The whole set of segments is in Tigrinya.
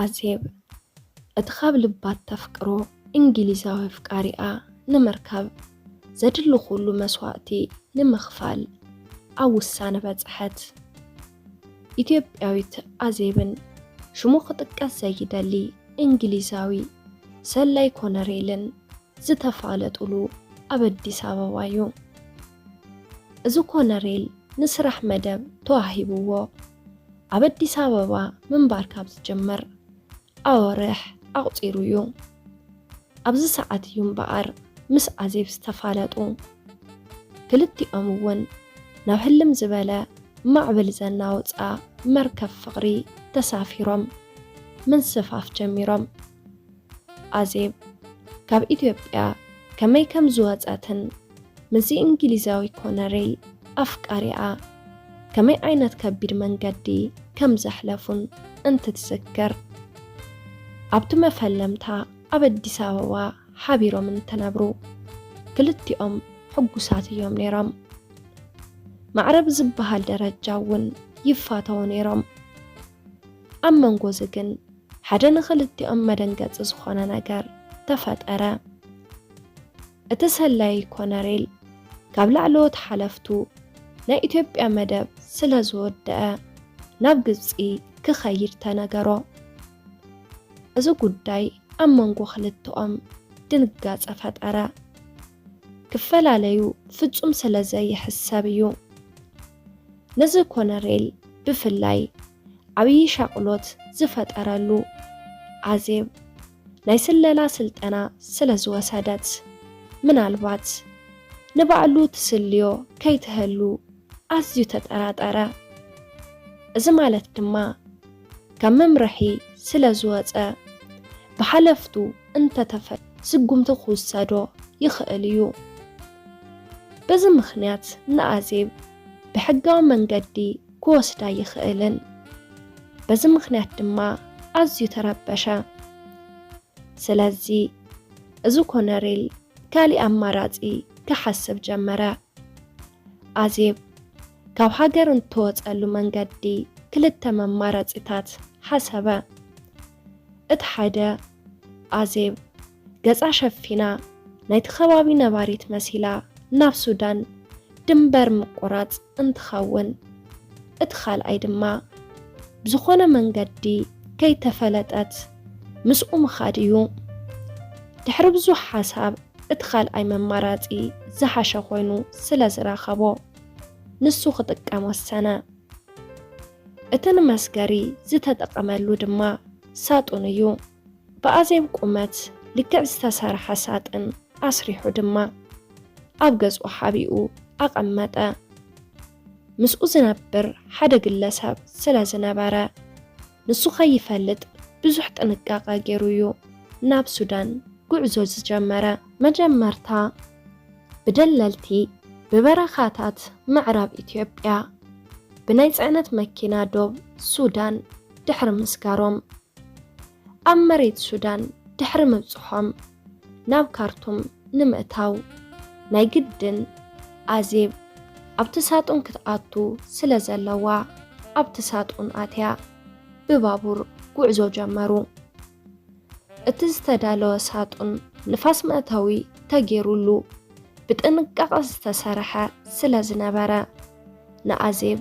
ኣዜብ፣ እቲ ካብ ልባ እተፍቅሮ እንግሊዛዊ ኣፍቃሪኣ ንምርካብ ዘድሊ ኩሉ መስዋእቲ ንምኽፋል ኣብ ውሳነ በጽሐት። ኢትዮጵያዊት ኣዜብን ሽሙ ክጥቀስ ዘይደሊ እንግሊዛዊ ሰላይ ኮነሬልን ዝተፋለጡሉ ኣብ ኣዲስ ኣበባ እዩ። እዚ ኮነሬል ንስራሕ መደብ ተዋሂብዎ ኣብ ኣዲስ ኣበባ ምንባር ካብ ዝጅምር ኣዋርሕ ኣቑጺሩ እዩ። ኣብዚ ሰዓት እዩ እምበኣር ምስ ኣዜብ ዝተፋለጡ። ክልቲኦም እውን ናብ ህልም ዝበለ ማዕበል ዘናውጻ መርከብ ፍቕሪ ተሳፊሮም ምንስፋፍ ጀሚሮም። ኣዜብ ካብ ኢትዮጵያ ከመይ ከም ዝወጸትን ምስዚ እንግሊዛዊ ኮነሬል ኣፍቃሪኣ ከመይ ዓይነት ከቢድ መንገዲ ከም ዘሕለፉን እንትትዝክር፣ ኣብቲ መፈለምታ ኣብ ኣዲስ ኣበባ ሓቢሮም እንትነብሩ ክልቲኦም ሕጉሳት እዮም ነይሮም። ማዕረ ብዝበሃል ደረጃ እውን ይፋተዉ ነይሮም። ኣብ መንጎ እዚ ግን ሓደ ንኽልቲኦም መደንገጺ ዝኾነ ነገር ተፈጠረ። እቲ ሰላይ ኮነሬል ካብ ላዕለዎት ሓለፍቱ ናይ ኢትዮጵያ መደብ ስለ ዝወደአ ናብ ግብጺ ክኸይድ ተነገሮ። እዚ ጉዳይ ኣብ መንጎ ክልተኦም ድንጋጸ ፈጠረ። ክፈላለዩ ፍጹም ስለ ዘይሕሰብ እዩ። ነዚ ኮነሬል ብፍላይ ዓብዪ ሻቕሎት ዝፈጠረሉ ኣዜብ ናይ ስለላ ስልጠና ስለ ዝወሰደት፣ ምናልባት ንባዕሉ ትስልዮ ከይትህሉ ኣዝዩ ተጠራጠረ። እዚ ማለት ድማ ካብ መምርሒ ስለ ዝወጸ ብሓለፍቱ እንተተፈ ስጉምቲ ክውሰዶ ይኽእል እዩ። በዚ ምኽንያት ንኣዜብ ብሕጋዊ መንገዲ ክወስዳ ይኽእልን በዚ ምኽንያት ድማ ኣዝዩ ተረበሸ። ስለዚ እዚ ኮነሬል ካሊእ ኣማራጺ ክሓስብ ጀመረ። ኣዜብ ካብ ሃገር እንትወጸሉ መንገዲ ክልተ መማረጺታት ሓሰበ። እቲ ሓደ ኣዜብ ገጻ ሸፊና ናይቲ ከባቢ ነባሪት መሲላ ናብ ሱዳን ድንበር ምቁራጽ እንትኸውን፣ እቲ ካልኣይ ድማ ብዝኾነ መንገዲ ከይተፈለጠት ምስኡ ምኻድ እዩ። ድሕሪ ብዙሕ ሓሳብ እቲ ካልኣይ መማራጺ ዝሓሸ ኮይኑ ስለ ዝረኸቦ፣ ንሱ ክጥቀም ወሰነ። እቲ ንመስገሪ ዝተጠቐመሉ ድማ ሳጡን እዩ። ብኣዜብ ቁመት ልክዕ ዝተሰርሐ ሳጥን ኣስሪሑ ድማ ኣብ ገዝኡ ሓቢኡ ኣቐመጠ። ምስኡ ዝነብር ሓደ ግለሰብ ስለ ዝነበረ፣ ንሱ ከይፈልጥ ብዙሕ ጥንቃቐ ገይሩ እዩ ናብ ሱዳን ጉዕዞ ዝጀመረ። መጀመርታ ብደለልቲ ብበረኻታት ምዕራብ ኢትዮጵያ ብናይ ጽዕነት መኪና ዶብ ሱዳን ድሕሪ ምስጋሮም፣ ኣብ መሬት ሱዳን ድሕሪ ምብጽሖም፣ ናብ ካርቱም ንምእታው ናይ ግድን ኣዜብ ኣብቲ ሳጡን ክትኣቱ ስለ ዘለዋ፣ ኣብቲ ሳጡን ኣትያ ብባቡር ጉዕዞ ጀመሩ። እቲ ዝተዳለወ ሳጡን ንፋስ መእተዊ ተገይሩሉ ብጥንቃቐ ዝተሰርሐ ስለ ዝነበረ፣ ንኣዜብ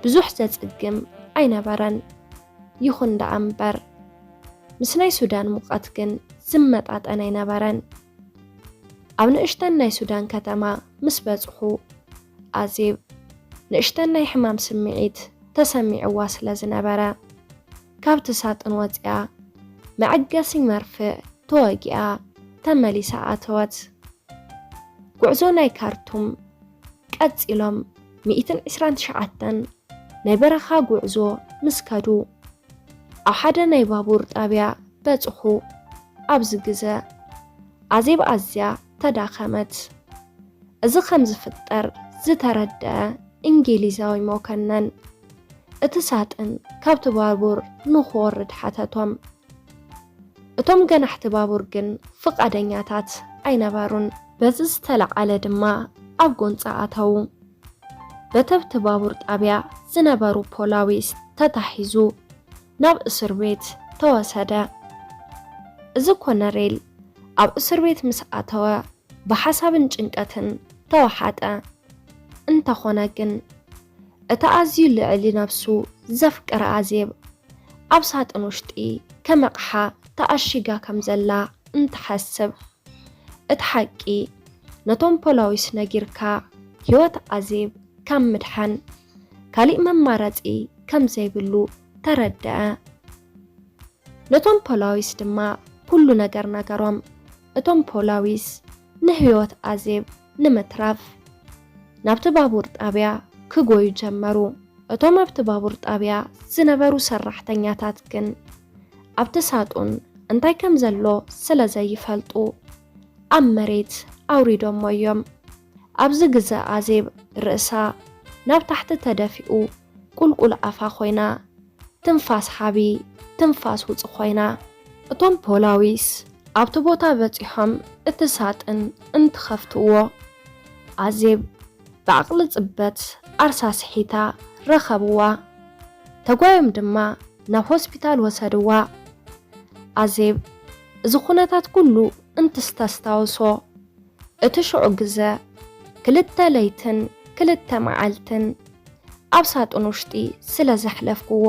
ብዙሕ ዘጽግም ኣይነበረን። ይኹን ደኣ እምበር፣ ምስ ናይ ሱዳን ሙቐት ግን ዝመጣጠን ኣይነበረን። ኣብ ንእሽተን ናይ ሱዳን ከተማ ምስ በጽሑ፣ ኣዜብ ንእሽተን ናይ ሕማም ስምዒት ተሰሚዕዋ ስለ ዝነበረ፣ ካብቲ ሳጥን ወጺኣ መዐገሲ መርፍእ ተወጊኣ ተመሊሳ ኣተወት። ጉዕዞ ናይ ካርቱም ቀጺሎም ሚእትን ዕስራን ትሽዓተን ናይ በረኻ ጉዕዞ ምስ ከዱ፣ ኣብ ሓደ ናይ ባቡር ጣብያ በጽሑ። ኣብዚ ግዘ ኣዜብ ኣዝያ ተዳኸመት። እዚ ከም ዝፍጠር ዝተረድአ እንግሊዛዊ መኮነን፣ እቲ ሳጥን ካብቲ ባቡር ንኽወርድ ሓተቶም። እቶም ገናሕቲ ባቡር ግን ፍቓደኛታት ኣይነበሩን። በዚ ዝተለዓለ ድማ ኣብ ጎንፂ ኣተዉ። በተብቲ ባቡር ጣብያ ዝነበሩ ፖላዊስ ተታሒዙ ናብ እስር ቤት ተወሰደ። እዚ ኮነሬል ኣብ እስር ቤት ምስ ኣተወ ብሓሳብን ጭንቀትን ተወሓጠ። እንተኾነ ግን እታ ኣዝዩ ልዕሊ ነብሱ ዘፍቅራ ኣዜብ ኣብ ሳጥን ውሽጢ ከም ኣቕሓ ተኣሺጋ ከም ዘላ እንትሓስብ፣ እቲ ሓቂ ነቶም ፖላዊስ ነጊርካ ህይወት ኣዜብ ካብ ምድሓን ካሊእ መማረጺ ከም ዘይብሉ ተረድአ። ነቶም ፖላዊስ ድማ ኩሉ ነገር ነገሮም። እቶም ፖላዊስ ንህይወት ኣዜብ ንምትራፍ ናብቲ ባቡር ጣብያ ክጎዩ ጀመሩ። እቶም ኣብቲ ባቡር ጣብያ ዝነበሩ ሰራሕተኛታት ግን ኣብቲ ሳጡን እንታይ ከም ዘሎ ስለ ዘይፈልጡ ኣብ መሬት ኣውሪዶሞ እዮም። ኣብዚ ግዘ ኣዜብ ርእሳ ናብ ታሕቲ ተደፊኡ ቁልቁል ኣፋ ኮይና ትንፋስ ሃቢ ትንፋስ ውፅ ኮይና። እቶም ፖላዊስ ኣብቲ ቦታ በፂሖም እቲ ሳጥን እንትኸፍትዎ ኣዜብ ብዓቕሊ ፅበት ኣርሳ ስሒታ ረኸብዋ። ተጓዮም ድማ ናብ ሆስፒታል ወሰድዋ። ኣዜብ እዚ ኩነታት ኩሉ እንትስተስታውሶ እቲ ሽዑ ግዘ ክልተ ለይትን ክልተ መዓልትን ኣብ ሳጥን ውሽጢ ስለ ዘሕለፍክዎ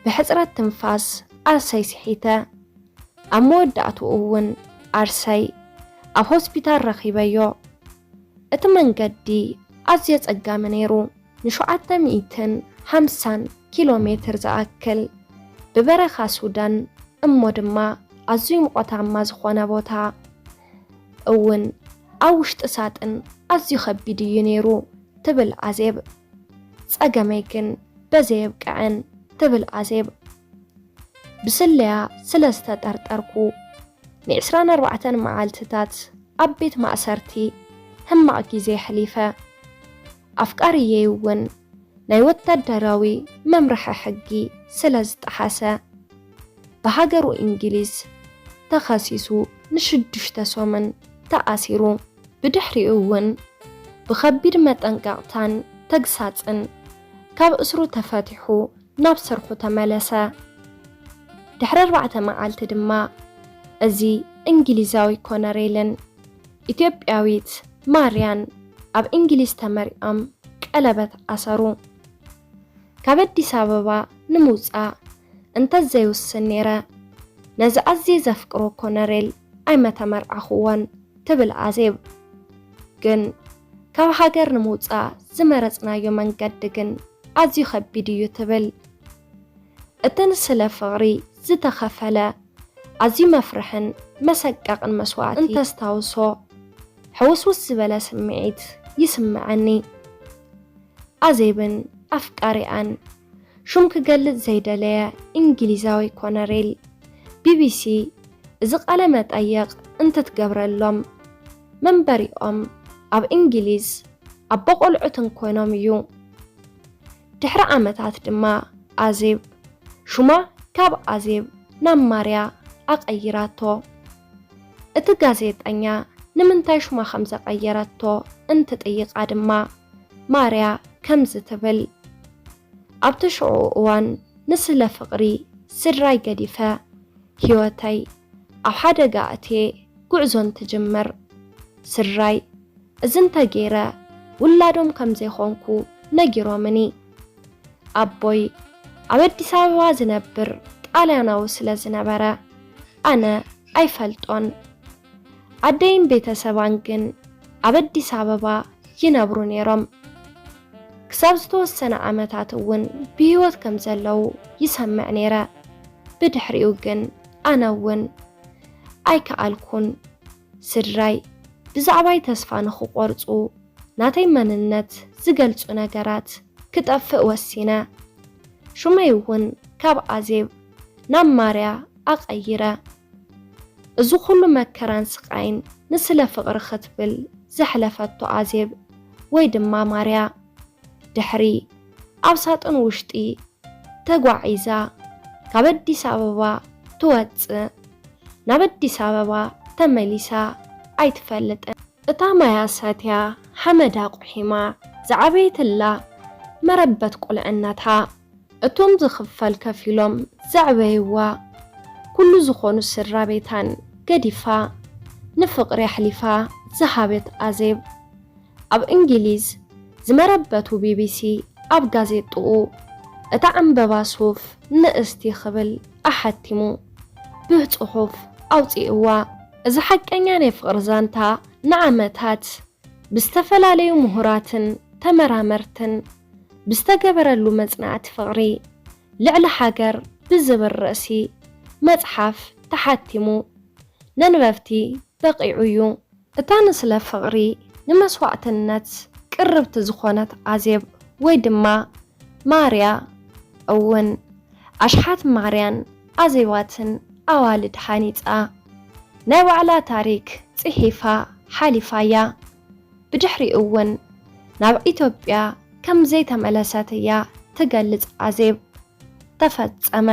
ብሕፅረት ትንፋስ ኣርሰይ ስሒተ። ኣብ መወዳእትኡ እውን ኣርሰይ ኣብ ሆስፒታል ረኺበዮ። እቲ መንገዲ ኣዝዮ ጸጋሚ ነይሩ። ንሸውዓተ ሚእትን ሓምሳን ኪሎ ሜትር ዝኣክል ብበረኻ ሱዳን እሞ ድማ ኣዝዩ ሙቐታማ ዝኾነ ቦታ እውን ኣብ ውሽጢ ሳጥን ኣዝዩ ከቢድ እዩ ነይሩ ትብል ኣዜብ። ጸገመይ ግን በዘየብቅዐን ትብል ኣዜብ። ብስለያ ስለ ዝተጠርጠርኩ ንዕስራን ኣርባዕተን መዓልትታት ኣብ ቤት ማእሰርቲ ሕማቕ ግዜ ኣሕሊፈ። ኣፍቃሪየይ እውን ናይ ወታደራዊ መምርሒ ሕጊ ስለ ዝጠሓሰ ብሃገሩ እንግሊዝ ተኸሲሱ ንሽዱሽተ ሰሙን ተኣሲሩ። ብድሕሪኡ እውን ብኸቢድ መጠንቀቕታን ተግሳጽን ካብ እስሩ ተፈቲሑ ናብ ስርሑ ተመለሰ። ድሕሪ ኣርባዕተ መዓልቲ ድማ እዚ እንግሊዛዊ ኮነሬልን ኢትዮጵያዊት ማርያን ኣብ እንግሊዝ ተመሪዖም ቀለበት ኣሰሩ። ካብ ኣዲስ ኣበባ ንምውጻእ እንተዘይውስን ነይረ፣ ነዚ ኣዝየ ዘፍቅሮ ኮነሬል ኣይመተመርዓኹዎን ትብል ኣዜብ። ግን ካብ ሃገር ንምውጻእ ዝመረጽናዮ መንገዲ ግን ኣዝዩ ከቢድ እዩ ትብል። እቲ ንስለ ፍቕሪ ዝተኸፈለ ኣዝዩ መፍርሕን መሰቀቕን መስዋእቲ እንተስታውሶ፣ ሕውስውስ ዝበለ ስምዒት ይስምዐኒ። ኣዜብን ኣፍቃሪኣን፣ ሹም ክገልጽ ዘይደለየ እንግሊዛዊ ኮነሬል፣ ቢቢሲ እዚ ቃለ መጠይቕ እንትትገብረሎም፣ መንበሪኦም ኣብ እንግሊዝ ኣቦ ቆልዑትን ኮይኖም እዩ። ድሕሪ ዓመታት ድማ ኣዜብ ሹማ ካብ ኣዜብ ናብ ማርያ ኣቐይራቶ። እቲ ጋዜጠኛ ንምንታይ ሹማ ከም ዘቐየረቶ እንትጥይቓ ድማ ማርያ ከምዚ ትብል፣ ኣብቲ ሽዑ እዋን ንስለ ፍቕሪ ስድራይ ገዲፈ ህይወተይ ኣብ ሓደጋ ኣእትየ ጉዕዞ እንትጅምር፣ ስድራይ እዚ እንተገይረ ውላዶም ከም ዘይኮንኩ ነጊሮምኒ። ኣቦይ ኣብ ኣዲስ ኣበባ ዝነብር ጣልያናዊ ስለ ዝነበረ ኣነ ኣይፈልጦን። ኣደይን ቤተሰባን ግን ኣብ ኣዲስ ኣበባ ይነብሩ ነይሮም። ክሳብ ዝተወሰነ ዓመታት እውን ብህይወት ከም ዘለዉ ይሰምዕ ነይረ። ብድሕሪኡ ግን ኣነ እውን ኣይከኣልኩን። ስድራይ ብዛዕባይ ተስፋ ንኽቖርጹ፣ ናተይ መንነት ዝገልጹ ነገራት ክጠፍእ ወሲነ። ሹመይ እውን ካብ ኣዜብ ናብ ማርያ ኣቐይረ። እዚ ኩሉ መከራን ስቓይን ንስለ ፍቕሪ ክትብል ዘሕለፈቶ ኣዜብ ወይ ድማ ማርያ፣ ድሕሪ ኣብ ሳጥን ውሽጢ ተጓዒዛ ካብ ኣዲስ ኣበባ ትወጽእ፣ ናብ ኣዲስ ኣበባ ተመሊሳ ኣይትፈልጥን። እታ ማያ ሰትያ ሓመዳ ቁሒማ ዝዓበየትላ መረበት ቁልዕነታ፣ እቶም ዝኽፈል ከፊሎም ዘዕበይዋ፣ ኩሉ ዝኾኑ ስድራ ቤታን ገዲፋ ንፍቕሪ ኣሕሊፋ ዝሃበት ኣዜብ፣ ኣብ እንግሊዝ ዝመረበቱ ቢቢሲ ኣብ ጋዜጥኡ እታ ዕምበባ ሱፍ ንእስቲ ክብል ኣሓቲሙ ብጽሑፍ ኣውጺእዋ። እዚ ሓቀኛ ናይ ፍቕሪ ዛንታ ንዓመታት ብዝተፈላለዩ ምሁራትን ተመራመርትን ብዝተገበረሉ መጽናዕቲ ፍቕሪ ልዕሊ ሃገር ብዝብል ርእሲ መጽሓፍ ተሓቲሙ ነንበብቲ በቒዑ እዩ። እታ ንስለ ፍቕሪ ንመስዋዕትነት ቅርብቲ ዝኾነት ኣዜብ ወይ ድማ ማርያ እውን ኣሽሓት ማርያን ኣዜባትን ኣዋልድ ሃኒጻ ናይ ባዕላ ታሪክ ጽሒፋ ሓሊፋያ። ብድሕሪኡ እውን ናብ ኢትዮጵያ ከም ዘይተመለሰት እያ ትገልጽ ኣዜብ። ተፈጸመ።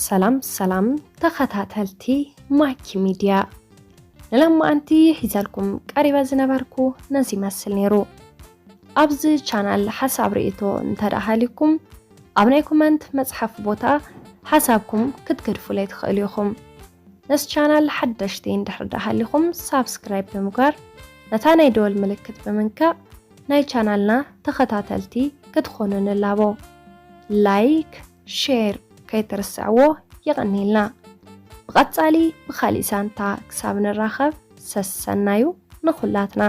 ሰላም ሰላም ተኸታተልቲ ማኪ ሚድያ፣ ንሎማዓንቲ ሒዘልኩም ቀሪበ ዝነበርኩ ነዚ ይመስል ነይሩ። ኣብዚ ቻናል ሓሳብ ርእይቶ እንተ ደኣ ሃልዩኩም ኣብ ናይ ኮመንት መጽሓፍ ቦታ ሓሳብኩም ክትገድፉለይ ትኽእሉ ኢኹም። ነዚ ቻናል ሓደሽቲ እንድሕር ደኣ ሃሊኹም ሳብስክራይብ ብምግባር ነታ ናይ ደወል ምልክት ብምንካእ ናይ ቻናልና ተኸታተልቲ ክትኾኑ ንላቦ። ላይክ፣ ሼር ከይትርስዕዎ። የቐንየልና። ብቐጻሊ ብኻሊእ ዛንታ ክሳብ ንራኸብ ሰሰናዩ ንኹላትና።